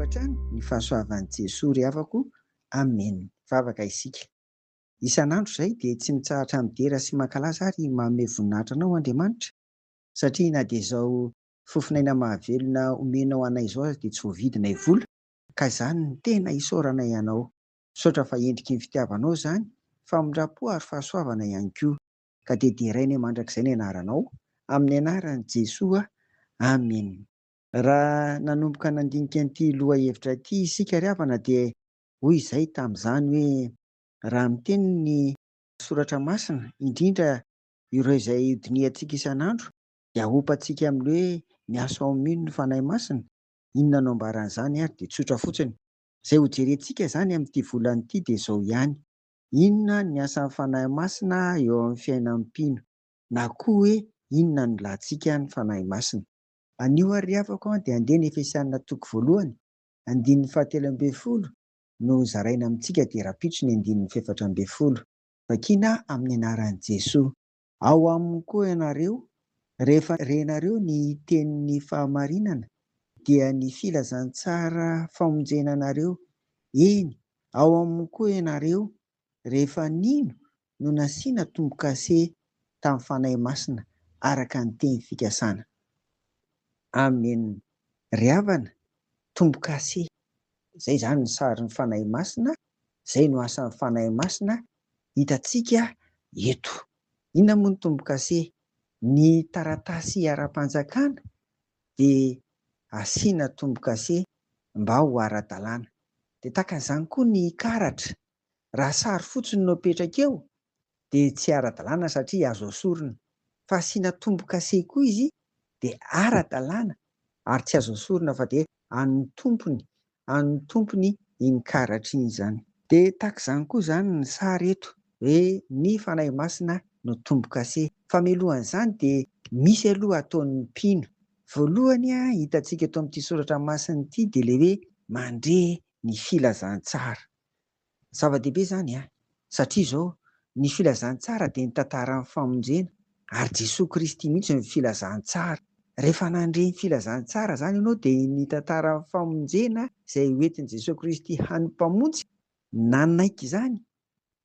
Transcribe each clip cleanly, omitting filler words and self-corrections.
hatrany ny fahasoavan'i Jesoa ry havako. Amen. Vavaka isika. Isan'andro izay dia tsy mitsahatra midera sy mankalaza ary manome voninahitra Anao Andriamanitra satria na dia izao fofonaina mahavelona omenao anay izao aza dia tsy voavidinay vola ka izany no tena isaoranay Anao. Misaotra fa endriky ny fitiavanao izany, famindram-po ary fahasoavana ihany koa. Ka dia derainay mandrakizay ny anaranao, amin'ny anaran'i Jesoa. Amen. Raha nanomboka nandinika an'ity lohahevitra ity isika ry havana dia hoy izahay tamin'izany hoe raha miteny ny soratra masina, indrindra ireo izay dinihantsika isan'andro, dia ahompantsika amin'ny hoe miasa ao amin'ny mino ny Fanahy Masina, inona no ambaran'izany ary? Dia tsotra fotsiny. Izay hojerentsika izany amin'ity volana ity dia izao ihany, inona ny asan'ny Fanahy Masina eo amin'ny fiainan'ny mpino, na koa hoe inona no ilantsika ny Fanahy Masina. Anio ary ry havako dia andeha ny Efesiana toko voalohany, andininy fahatelo ambin'ny folo no zaraina amintsika dia rahampitso ny andininy faha-14. Vakiana amin'ny anaran'i Jesoa. Ao aminy koa ianareo, rehefa renareo ny tenin'ny fahamarinana, dia ny filazantsara famonjena anareo, eny, ao aminy koa ianareo, rehefa nino no nasiana tombo-kase tamin'ny Fanahy Masina araka ny teny fikasana. Amen. Ry havana, tombo-kase, izay izany ny sarin'ny Fanahy Masina, izay no asan'ny Fanahy Masina hitantsika eto. Inona moa ny tombo-kase? Ny taratasy ara-panjakana dia asiana tombo-kase mba ho ara-dalàna. Dia tahaka an'izany koa ny karatra. Raha sary fotsiny no apetraka eo dia tsy ara-dalàna satria azo asorina. Fa asiana tombo-kase koa izy dia ara-dalàna ary tsy azo asorina fa dia an'ny tompony, an'ny tompony iny karatra iny izany. Dia tahaka izany koa izany ny sary eto hoe ny Fanahy Masina no tombo-kase. Fa mialohan'izany dia misy aloha ataon'ny mpino. Voalohany hitantsika eto amin'ity soratra masina ity dia ilay hoe mandre ny filazantsara. Zava-dehibe izany an! Satria izao, ny filazantsara dia ny tantaran'ny famonjena, ary Jesoa Kristy mihitsy no filazantsara. Rehefa nandre ny filazantsara izany ianao dia ny tantaran'ny famonjena izay hoentin'i Jesoa Kristy hany Mpamonjy, nanaiky izany,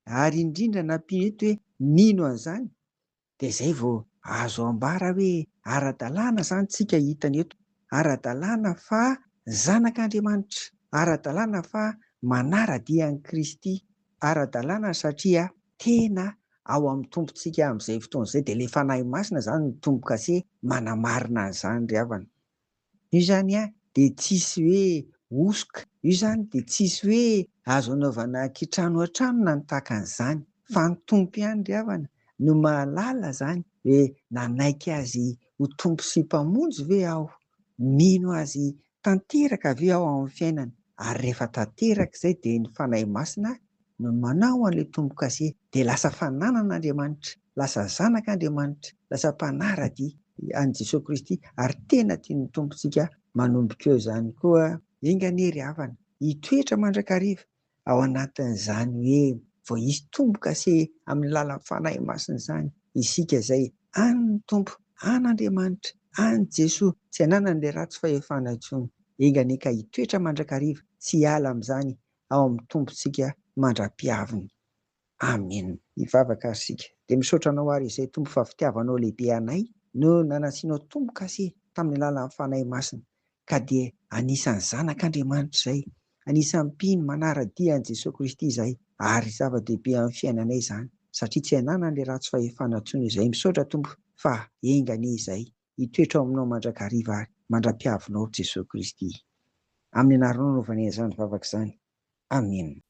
ary indrindra nampiany eto hoe nino an'izany, Dia izay vao azo ambara hoe ara-dalàna izany tsika hitany eto, ara-dalàna fa zanak'Andriamanitra, ara-dalàna fa manara-dia an'i Kristy, ara-dalàna satria tena ao amin'ny Tompontsika amin'izay fotoana izay, dia ilay Fanahy Masina izany no tombo-kase manamarina an'izany ry havana. Io izany dia tsisy hoe hosoka, io izany dia tsisy hoe azo anaovana kitrano an-trano na ny tahaka an'izany, fa ny Tompo ihany ry havana no mahalala izany hoe nanaiky Azy ho Tompo sy Mpamonjy ve aho, mino Azy tanteraka ve aho ao amin'ny fiainana, ary rehefa tanteraka izay dia ny Fanahy Masina no manao an'ilay tombo-kase dia lasa fananan'Andriamanitra, lasa zanak'Andriamanitra, lasa mpanara-dia an'i Jesoa Kristy ary tena tian'ny Tompontsika manomboka eo izany koa. Enga anie ry havana hitoetra mandrakariva ao anatin'izany hoe vao hisy tombo-kase amin'ny lalan'ny Fanahy Masina izany isika izay an'ny Tompo, an'Andriamanitra, an'i Jesoa, tsy ananan'ilay ratsy fahefana intsony. Enga anie ka hitoetra mandrakariva tsy hiala amin'izany ao amin'ny Tompontsika mandra-piaviny. Amen. Hivavaka ary isika. Dia misaotra Anao ary izay Tompo fa fitiavanao lehibe anay no nanasianao tombo-kase tamin'ny alalan'ny Fanahy Masina ka dia anisan'ny zanak'Andriamanitra izay, anisan'ny mpino manara-dia an'i Jesoa Kristy izahay ary zava-dehibe amin'ny fiainanay izany satria tsy ananan'ilay ratsy fahefana intsony izay. Misaotra Tompo fa enga anie izay hitoetra ao aminao mandrakariva ary mandra-piavinao Jesoa Kristy. Amin'ny anaranao no anaovanay izany vavaka izany. Amena.